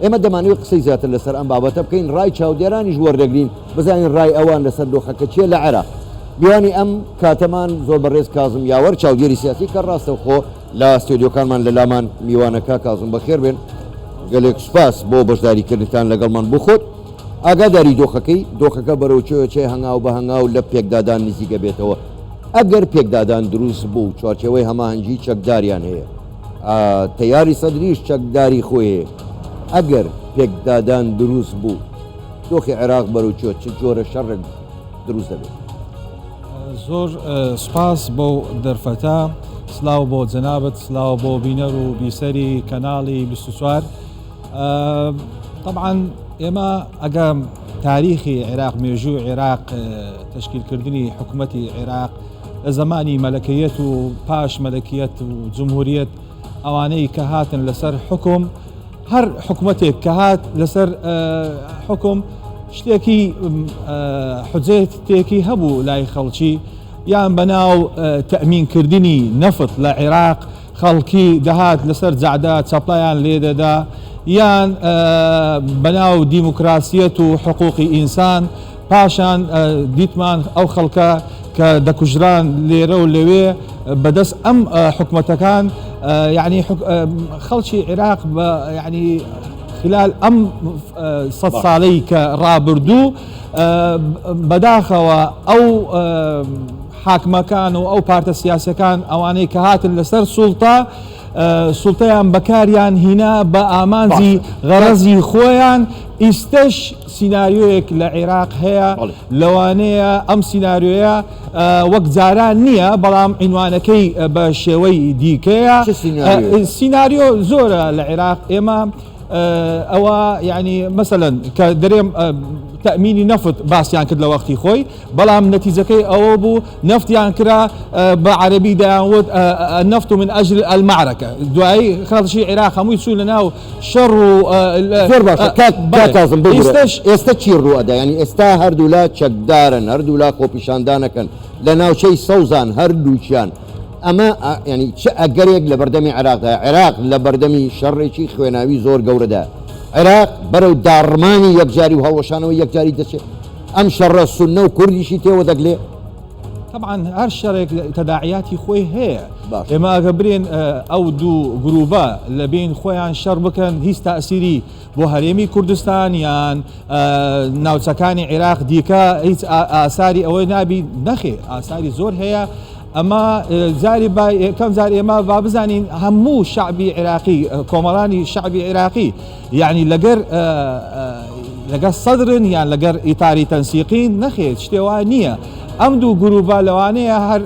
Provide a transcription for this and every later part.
ئێمە دەمانەوێت قسەی زیاتر لەسەر ئەم بابەتە بکەین، ڕای چاودێرانیش وەردەگرین بزانین ڕای ئەوان لەسەر دۆخەکە چییە لە عێراق. میوانی ئەم کاتەمان زۆر بەڕێز کازم یاوەر چاودێری سیاسی کە ڕاستەوخۆ لە ستۆدیۆکانمان لە لامان میوانە. کاک کازم بەخێر بێن، گەلێک سوپاس بۆ بەشداریکردنتان لەگەڵمان. بۆ خۆت ئاگاداری دۆخەکەی، دۆخەکە بەرەو کوێ چێ، هەنگاو بە هەنگاو لە پێکدادان نزیکە بێتەوە. ئەگەر پێکدادان دروست بوو چوارچێوەی هەماهەنگی چەکداریان هەیە، تەیاری سەدریش چەکداری خۆی هەیە، ئەگەر پێکدادان دروست بوو دۆخی عێراق بەرەو کوێ، چ جۆرە شەڕێک دروست دەبێت؟ زۆر سوپاس بۆ دەرفەتە، سلاو بۆ جەنابت، سلاو بۆ بینەر و بیسەری کەناڵی 24. طبعا ئێمە ئەگە تاریخی عێراق، مێژوو عێراق، تەشکیلکردنی حکوومەتی عێراق لە زمانی مەلەکەیەت و پاش مەلەکیەت و جمهوریەت، ئەوانەی کە هاتن لەسەر حکوم، هەر حکوومەتێک کە هات لەسەر حکوم شتێکی حجێتێکی هەبوو لای خەڵکی، یان بەناو تەمینکردنی نەفت لە عێراق خەڵکی دەهات لەسەر جەعدە چەپڵەیان لێدەدا، یان بەناو دیموکراسیەت و حقوقی ئینسان. پاشان دیتمان ئەو خەڵکە کە دەکوژران لێرە و لەوێ بەدەست ئەم حکومەتەکان، یعنی خەڵکی عێراق بە یعنی خلال ئەم سەد ساڵەی کە ڕابردوو بەداخەوە ئەو حاکمەکان و ئەو پارتە سیاسەکان ئەوانەی کە هاتن لەسەر سوڵتە سوڵتەیان بەکاریان هینا بە ئامانجی غەرەزی خۆیان. ئیستەش سیناریۆیەک لە عێراق هەیە، لەوانەیە ئەم سیناریۆیە وەک جاران نییە، بەڵام عینوانەکەی بە شێوەی دیکەیە. سیناریۆ زۆرە لە عێراق. ئێمە ئەوە یعنی مەسەلەن کە دەرێم تەمینی نەفت باسییان کرد لە وەختی خۆی، بەڵام نەتیجەکەی ئەوە بوو نەفتیان کرا، بە عەربی دەیانوت نەفت من ئەجل المعركە. دوایی خەڵکی عێراق هەمووی چوو لە ناو شەڕ و زۆر باشە کاک کازم ببورە، ئێستا چی ڕوو ئەدا؟ یانی ئێستا هەردوولا چەکدارن، هەردوولا خۆپیشاندانەکەن لە ناوچەی سەوزان هەردووکیان. ئەمە یانی چ ئەگەرێک لە بەردەمی عێراقدایە؟ عێراق لە بەردەمی شەڕێکی خوێناوی زۆر گەورەدایە. عێراق بەرەو داڕمانی یەکجاری و هەڵوەشانەوەی یەکجاری دەچێت. ئەم شەڕە سوننە و کوردیشی تێوە دەگلێ. تەبعەن هەر شەڕێک تەداعیاتی خۆی هەیە. ئێمە ئەگە برێن ئەو دوو گرووبە لە بین خۆیان شەڕ بکەن هیچ تاسیری بۆ هەرێمی کوردستان یان ناوچەکانی عێراق دیکە هیچ ئاساری ئەوەی نابی. نەخێ، ئاساری زۆر هەیە. ئەمە جاری با یەکەم جار ئێمە با بزانین هەموو شعبی عێراقی، کۆمەڵانی شعبی عێراقی یعنی لەگەر لەگەر سەدرن یان لەگەر ئیتاری تەنسیقین؟ نەخێت، شتێوا نییە. ئەم دوو گروپە لەوانەیە هەر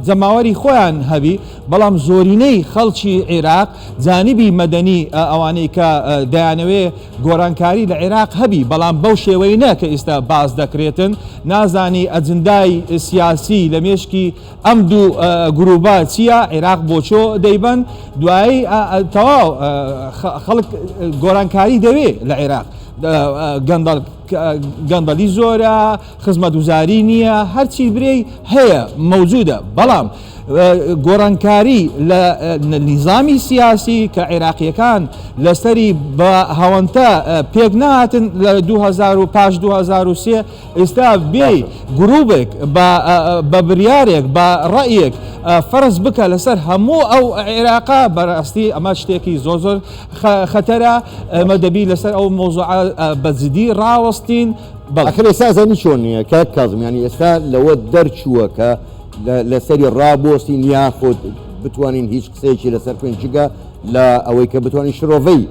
جەماوەری خۆیان هەبی، بەڵام زۆرینەی خەڵکی عێراق جانبی مەدەنی ئەوانەی کە دەیانەوێ گۆڕانکاری لە عێراق هەبی، بەڵام بەو شێوەی نە کە ئیستا باس دەکرێتن. نازانی ئەجندای سیاسی لە مێشکی ئەم دوو گروپە چییە، عێراق بۆ چۆ دەیبەن. دوایی تەواو خەڵک گۆڕانکاری دەوێ لە عێراق. گەندەڵی زۆرە، خزمەتگوزاری نییە، هەرچی برێی هەیە مەوجودە، بەڵام گۆڕانکاری لە نیزامی سیاسی کە عێراقیەکان لەسەری بە هەوەنتە پێک نهاتن لە 2000 و پاش 2003، ئێستا بێ گروبێک بە بریارێک بە ڕەئیەک فەرز بکە لەسەر هەموو ئەو عێراقا، بەڕاستی ئەمە شتێکی زۆر زۆر خەتەرە. ئەمە دەبی لەسەر ئەو مۆزوعە بە جدی ڕاوەستین. ئەخر ئێستا زانی چۆن نییە کاک کازم، یانی ئێستا لەوە دەرچووە کە لەسەری ڕابۆستین یاخود بتوانین هیچ قسەیەکی لەسەر بکەین جگە لە ئەوەی کە بتوانین شرۆڤەی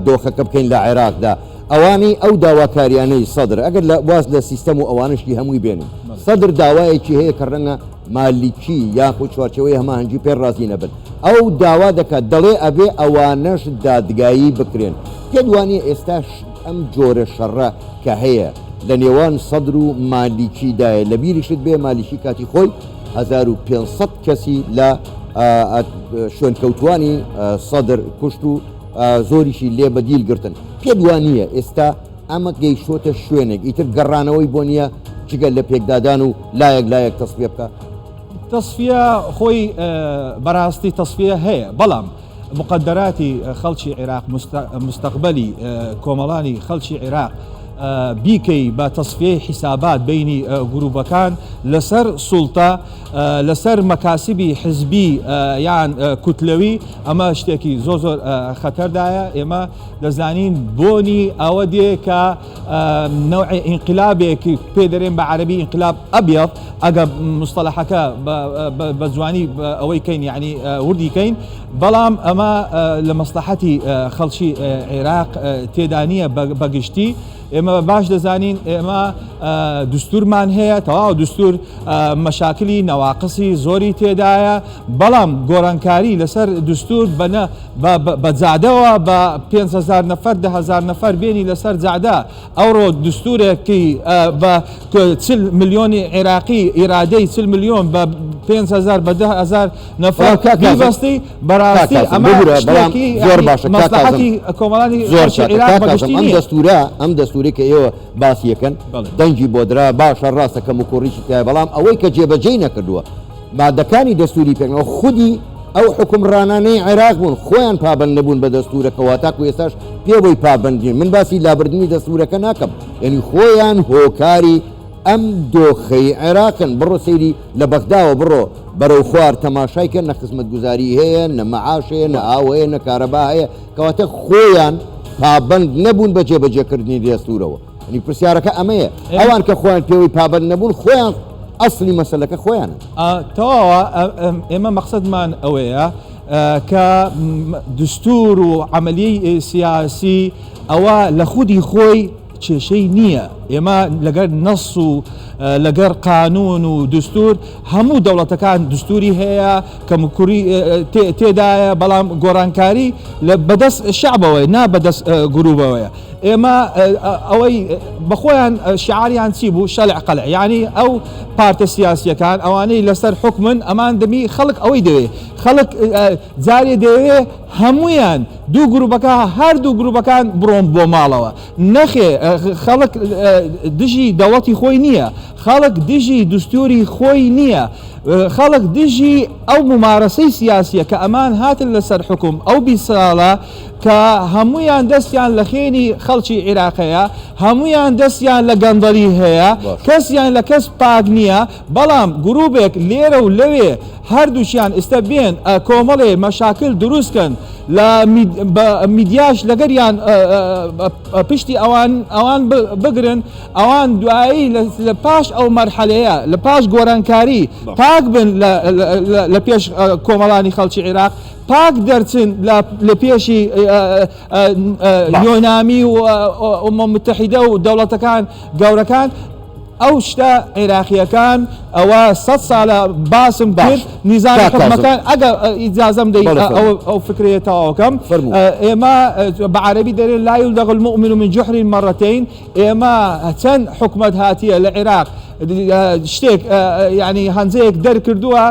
دۆخەکە بکەین لە عێراقدا. ئەوانەی ئەو داواکاریانەی سەدر، ئەگەر لە واز لە سیستەم و ئەوانەشی هەمووی بێنین، سەدر داوایەکی هەیە کە ڕەنگە مالیکی یاخود چوارچێوەی هەماهەنگی پێ ڕازی نەبن. ئەو داوا دەکات، دەڵێ ئەبێ ئەوانەش دادگایی بکرێن. پێت وانییە ئێستا ئەم جۆرە شەڕە کە هەیە لە نێوان سەدر و مالیکی دایە؟ لە بیریشت بێ مالیکی کاتی خۆی 1500 کەسی لە شوێنکەوتوانی سەدر کوشت و زۆریشی لێ بە دیل گرتن. پێت وانییە ئێستا ئەمە گەیشتۆتە شوێنێک ئیتر گەڕانەوەی بۆ نییە جگە لە پێکدادان و لایەک لایەک تەسفیە بکا؟ تەسفیە خۆی بەڕاستی تەسفیە هەیە، بەڵام. مقدراتی خەڵکی عێراق، مستەقبەلی کۆمەڵانی خەڵکی عێراق بیکەی بە تەسفیەی حیسابات بینی گروپەکان لەسەر سوڵتە، لەسەر مەکاسبی حزبی یان کوتلەوی، ئەمە شتێکی زۆر زۆر خەتەردایە. ئێمە دەزانین بۆنی ئەوە دێ کە نەوعێ ئینقلابێک پێ دەرێن بە عەرەبی ئینقلاب ئەبیض، ئەگە مستەلەحەکە بە جوانی ئەوەی کەین یعنی وردی کەین، بەڵام ئەمە لە مەسلحەتی خەڵکی عێراق تێدا نییە بە گشتی. ئێمە باش دەزانین ئێمە دستورمان هەیە، تەواو دستور مەشاکلی نەواقسی زۆری تێدایە، بەڵام گۆڕانکاری لەسەر دستور بەنە بە جادەوە بە 5هزار نەفەر 10هزار نەفەر بێنی لەسەر جادە، ئەوڕۆ دستورێکی بە 40 ملیۆنی عێراقی ئیرادەی 40 ملیۆن بە 5هزار بە 10هزار نەفەر بیبەستی، بەڕاستی ئەمە شتێکی زۆر باشە مەسلحەتی کۆمەڵانی زۆر عێراق بەگشتی نییە. ئەم دەستورە، ئەم دەستورەی کە ئێوە باسی یەکەن دەنگی بۆ درا، باشە ڕاستە کەم و کوڕیشی تایە، بەڵام ئەوەی کە جێبەجێی نەکردووە مادەکانی دەستوری پێکنەوە خودی ئەو حکومڕانانەی عێراق بوون، خۆیان پابند نەبوون بە دەستورەکەوە، تاکو ئێستاش پێوەی پابند نین. من باسی لابردنی دەستورەکە ناکەم، یعنی خۆیان هۆکاری ئەم دۆخەی عێراقن. بڕۆ سەیری لە بەغداوە بڕۆ بەرەو خوار تەماشای کە نە خزمەتگوزاری هەیە، نە مەعاش هەیە، نە ئاو هەیە، نە کارەبا هەیە. کەواتە خۆیان پابند نەبوون بە جێبەجێکردنی دەستورەوە. یعنی پرسیارەکە ئەمەیە، ئەوان کە خۆیان پێوەی پابند نەبوون، خۆیان ئەسلی مەسەلەکە خۆیانن. تەواوە. ئێمە مەقسەدمان ئەوەیە کە دستور و عەمەلیەی سیاسی ئەوە لە خودی خۆی کێشەی نییە. ئێمە لەگەر نەس و لەگەر قانون و دستور، هەموو دەوڵەتەکان دستوری هەیە، کەموکوڕی تێدایە، بەڵام گۆڕانکاری بەدەست شعبەوەیە نا بەدەست گروبەوەیە. ئێمە ئەوەی بەخۆیان شعاریان چی بوو؟ شەلع قەلع، یعنی ئەو پارتە سیاسیەکان ئەوانەی لەسەر حکومن ئەمان دەمی خەڵک ئەوەی دەوێ، خەڵک جارێ دەوێ هەمویان دوو گروپەکە هەردوو گروپەکان بڕۆن بۆ ماڵەوە. نەخێ خەڵک دژی دەوڵەتی خۆی نییە، خەڵک دژی دستوری خۆی نییە، خەڵک دژی ئەو ممارەسەی سیاسیە کە ئەمان هاتن لەسەر حکوم ئەو 20 ساڵە کە هەمویان دەستیان لە خێنی خەڵکی عێراقەیە، هەمویان دەستیان لە گەندەڵی هەیە، کەسیان لە کەس پاک نییە، بەڵام گروبێک لێرە و لەوێ هەردووچیان ئێستا بێن کۆمەڵێ مەشاکل دروستکەن لە میدیاش لەگەریان پشتی ئەوان ئەوان بگرن، ئەوان دوایی لە پاش ئەو مەرحەلەیە لە پاش گۆرانکاری پاک بن لە پێش کۆمەڵانی خەڵکی عێراق، پاک دەرچن لە پێشی یۆنامی و ئومە متحیدە و دەوڵەتەکان گەورەکان. ئەو شتە عێراقیەکان ئەوە 100 ساڵە باسم کرد نیزامی حکومەکان. ئەگە ئیجازەم دەی ئەو فکرەیە تەواوکەم. ئێمە بە عەرەبی دەرێن لا يلدغ المؤمن من جحر مرتين. ئێمە چەند حکومەت هاتیە لە عێراق شتێک یعنی هەنجەیەک دەرکردووە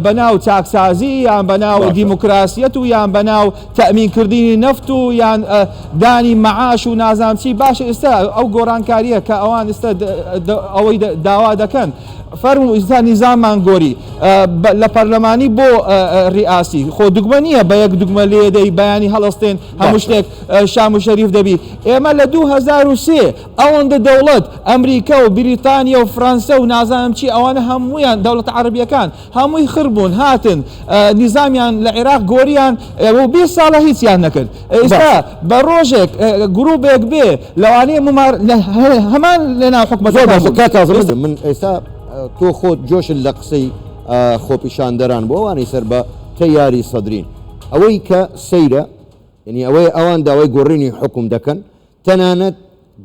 بەناو چاکسازی یان بەناو دیموکراسیەت و یان بەناو تەئمینکردنی نەفت و یان دانی مەعاش و نازانم چی. باشە ئێستا ئەو گۆڕانکاریە کە ئەوان ئێستا ئەوەی داوا دەکەن، فەرموو ئێستا نیزاممان گۆری لە پەرلەمانی بۆ ڕیاسی، خۆ دوگمە نییە بە یەک دوگمە لێدەی بەیانی هەڵستێن هەموو شتێک شام و شەریف دەبی. ئێمە لە 2003 ئەوەندە دەوڵەت ئەمریکا و بریتانیا و فرەنسا و نازانم چی ئەوانە هەمویان دەوڵەتە عەرەبیەکان هەمووی خڕ بوون، هاتن نیزامیان لە عێراق گۆریان و 20 ساڵە هیچیان نەکرد. ئێستا بە ڕۆژێک گروپێک بێ لەوانەیە ممار هەمان لەناو حکومەت. زۆر باشە کاک کازم، من ئێستا تۆ خۆت جۆشت لە قسەی خۆپیشاندەران بۆ ئەوانەی سەر بە تەیاری سەدرین، ئەوەی کە سەیرە یعنی ئەوەی ئەوان داوای گۆڕینی حکوم دەکەن، تەنانەت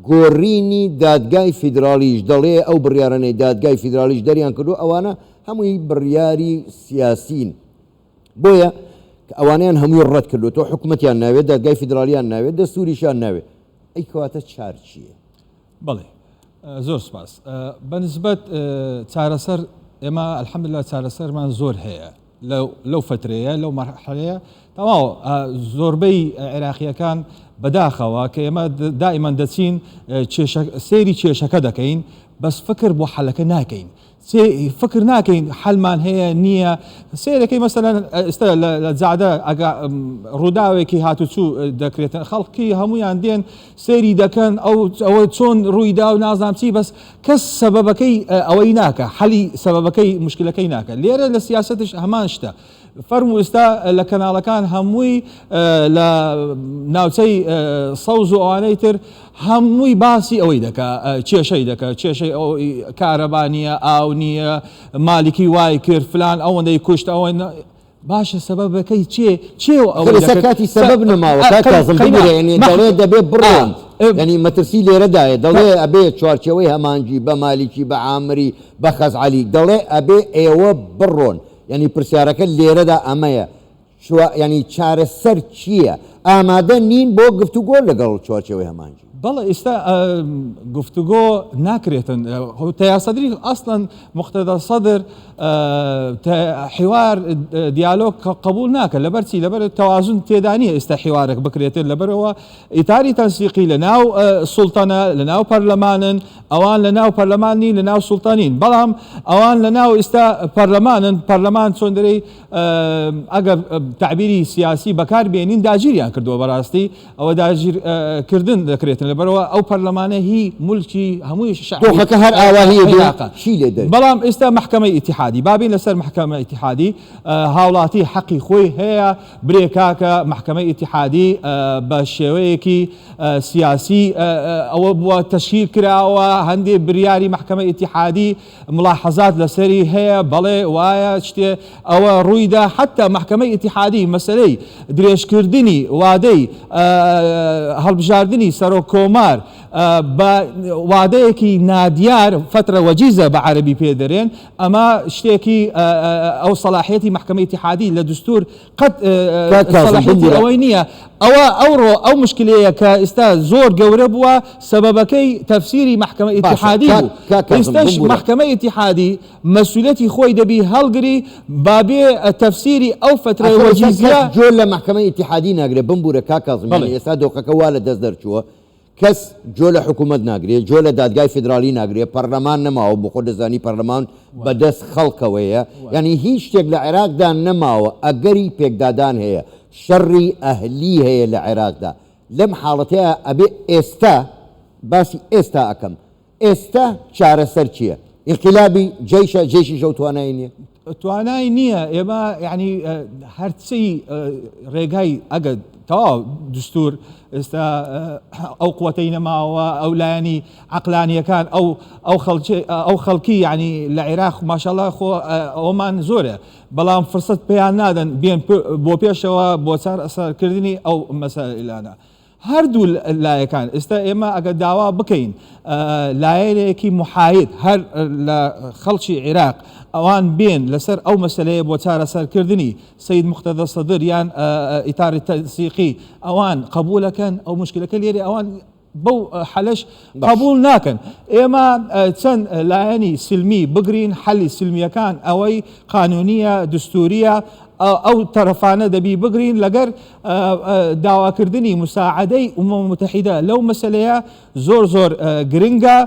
گۆڕینی دادگای فیدراڵیش دەڵێ ئەو بڕیارانەی دادگای فیدراڵیش دەریان کردو ئەوانە هەمووی بڕیاری سیاسین، بۆیە ئەوانیان هەمووی ڕەت کردو تۆ حکومەتیان ناوێت، دادگای فیدراڵیان ناوێت، دەستوریشیان ناوێت، ئەی کەواتە چار چییە؟ بەڵێ زۆر سپاس. بەنسبەت چارەسەر ئێمە الحەمدلله چارەسەرمان زۆر هەیە لەو فترەیە لەو مەرحەلەیە. تەواو زۆربەی عێراقیەکان بەداخەوە کە ئێمە دائیمەن دەچین سەیری کێشەکە دەکەین، بەس فکر بۆ حەلەکە ناکەین. فکر ناکەین حەلمان هەیە نییە سەیرەکەی مەسەلەن ئێستا لە جادە ئەگە ڕووداوێکی هاتوچوو دەکرێتن خەڵکی هەمویان دێن سەیری دەکەن ئەو ئەوە چۆن ڕوویدا و نازانم چی بەس کەس سەبەبەکەی ئەوەی ناکە حەلی سەبەبەکەی مشکلەکەی ناکە لێرە لە سیاسەتش هەمان شتە فەرموو ئێستا لە کەناڵەکان هەمووی لە ناوچەی سەوز و ئەوانەی تر هەمووی باسی ئەوەی دەکا کێشەی دەکا کێشەی کارەبا نییە ئاو نییە مالیکی وای کرد فلان ئەوەندەی کوشت ئەوە باشە سەبەبەکەی چێ چێ ئەوەی ئێستا کاتی سەبەب نەماوە کاک کازم ببورە یعنی دەڵێ دەبێ بڕۆن یعنی مەترسی لێرەدایە دەڵێ ئەبێ چوارچێوەی هەمانگی بە مالیکی بە عامری بە خەزعەلی دەڵێ ئەبێ ئێوە بڕۆن یانی پرسیارەکە لێرەدا ئەمەیە چوا یانی چارەسەر چییە؟ ئامادە نین بۆ گفتوگۆ لەگەڵ چوارچێوەی هەماهەنگی؟ بەڵێ ئیستا گفتوگۆ ناکرێتن تەیار سەدری ئەسڵەن موقتەدا سەدر حیوار دیالۆگ قبول ناکە لەبەر چی لەبەر تەوازن تێدا نییە ئێستا حیوارێک بکرێتن لەبەرەوە ئیتاری تەنسیقی لە ناو سوڵتەنە لە ناو پەرلەمانن ئەوان لە ناو پەرلەمان نین لە ناو سوڵتە نین بەڵام ئەوان لە ناو ئیستا پەرلەمانن پەرلەمان چۆن دەرێی ئەگەر تعبیری سیاسی بەکار بێنین داگیریان کردووە بەڕاستی ئەوە داگیر کردن دەکرێتن لەبەرەوە ئەو پەرلەمانە هی مولکی هەمووی شەعبی دۆخەکە هەر ئاواهیە بێ عێراقە چی لێ دەرچوو؟ بەڵام ئێستا مەحکەمەی ئیتیحادی بابین لەسەر مەحکەمە ئیتیحادی هاوڵاتی حەقی خۆی هەیە برێ کاکە مەحکەمەی ئیتیحادی بە شێوەیەکی سیاسی ئەوە بووە تەشهیر کراوە هەندێ بریاری مەحکەمە ئیتیحادی ملاحەزات لەسەری هەیە بەڵێ وایە شتێ ئەوە ڕوویدا حتا مەحکەمەی ئیتیحادی مەسەلەی درێژکردنی وادەی هەڵبژاردنی سەرۆک کۆمار بە وادەیەکی نادیار فترە وجیزە بە عەرەبی پێ دەرێن ئەمە شتێکی ئەو سەلاحیەتی مەحکەمەی ئیتیحادی لە دستور قەت کاک کازم سەلاحیەتی بمبورە. ئەوەی نییە ئەوە ئەوڕۆ ئەو مشکلەیە کە ئیستا زۆر گەورە بووە سەبەبەکەی تەفسیری مەحکەمە باشە ئیتیحادی کاک بوو کاک کازم ئیستەش بمبورە. مەحکەمە ئیتیحادی مەسئولیەتی خۆی دەبی هەڵگری با بێ تەفسیری ئەو فەترە ئاخر ئێستا کەس وەجیزیە گوێ لە مەحکەمەی ئیتیحادی ناگرێ بمبورە کاک کازم یانی بەڵێ. ئێستا دۆخەکە وا لە دەست دەرچووە کەس گوێ لە حکوومەت ناگرێ، گوێ لە دادگای فیدراڵی ناگرێ، پەرلەمان نەماوە، بۆ خۆت دەزانی پەرلەمان بە دەست خەڵکەوەیە، یانی هیچ شتێک لە عێراقدا نەماوە، ئەگەری پێکدادان هەیە، شەڕی ئەهلی هەیە لە عێراقدا، لەم حاڵەتەیا ئەبێ ئێستا، باسی ئێستا ئەکەم، ئێستا چارەسەر چییە؟ ئینقیلابی جەیشە، جەیشیش ئەو توانای نییە. توانای نییە ئێمە یعنی هەرچی ڕێگای ئەگەر تەواو دستور ئێستا ئەو قوتەی نەماوە ئەو لایەنی عقلانیەکان ئەو ئەو خەڵکی ئەو خەڵکی یعنی لە عێراق ماشەڵا خۆ ئەومان زۆرە بەڵام فرسەت پێیان نادەن بێن بۆ پێشەوە بۆ چارەسەرکردنی ئەو مەسەلانە هەردوو لایەکان ئێستا ئێمە ئەگەر داوا بکەین لایەنێکی محاید هەر لە خەڵکی عێراق ئەوان بێن لەسەر ئەو مەسلەیە بۆ چارەسەرکردنی سید مختدە سەدر یان ئیتاری تەنسیقی ئەوان قبولەکەن ئەو مشکلەکە لێرێ ئەوان بەو حەلەش قبول ناکەن ئێمە چەند لایەنی سلمی بگرین حەلی سلمیەکان ئەوەی قانونیە دستوریە ئەو تەرەفانە دەبی بگرین لەگەر داواکردنی مساعدەی ئومەم متحیدە لەو مەسەلەیە زۆر زۆر گرنگە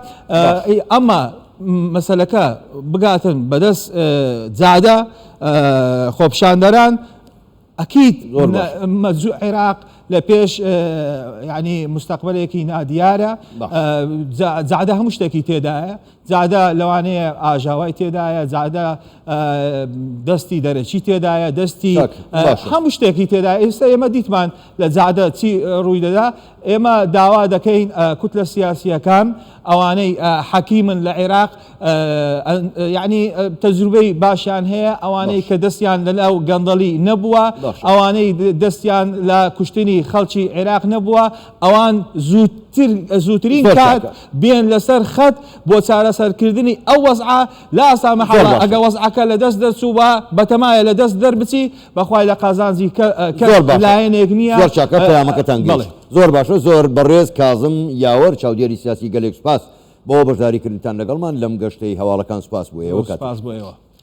ئەمە مەسەلەکە بگاتن بەدەست جادە خۆپشاندەران ئەکید مەزوو عێراق لە پێش یعنی مستقبلێکی نادیارە جادە هەموو شتێکی تێدایە جادە لەوانەیە ئاژاوای تێدایە، جادە دەستی دەرەکی تێدایە، دەستی هەموو شتێکی تێدایە. ئێستا ئێمە دیتمان لە جادە چی ڕووی دەدا. ئێمە داوا دەکەین کوتلە سیاسییەکان ئەوانەی حەکیمن لە عێراق یعنی تەجروبەی باشیان هەیە، ئەوانەی کە دەستیان لەناو گەندەڵی نەبووە، ئەوانەی دەستیان لە کوشتنی خەڵکی عێراق نەبووە، ئەوان زووتر زووترین کات بێن لەسەر خەت بۆ چارەسەرکردنی ئەو وەزعە لا سامح اللە ئەگە وەزعەکە لە دەست دەرچوو با بەتەمایە لە دەست دەربچی بەخوای لە قازانجی کەس لایەنێک نییە. زۆر چاکە پەیامەکەتان گەیشت. زۆر باشە زۆر بەڕێز کازم یاوەر چاودێری سیاسی گەلێک سوپاس بۆ بەشداری کردنتان لەگەڵمان لەم گەشتەی هەواڵەکان سوپاس بۆ ئێوە. سوپاس بۆ ئێوە.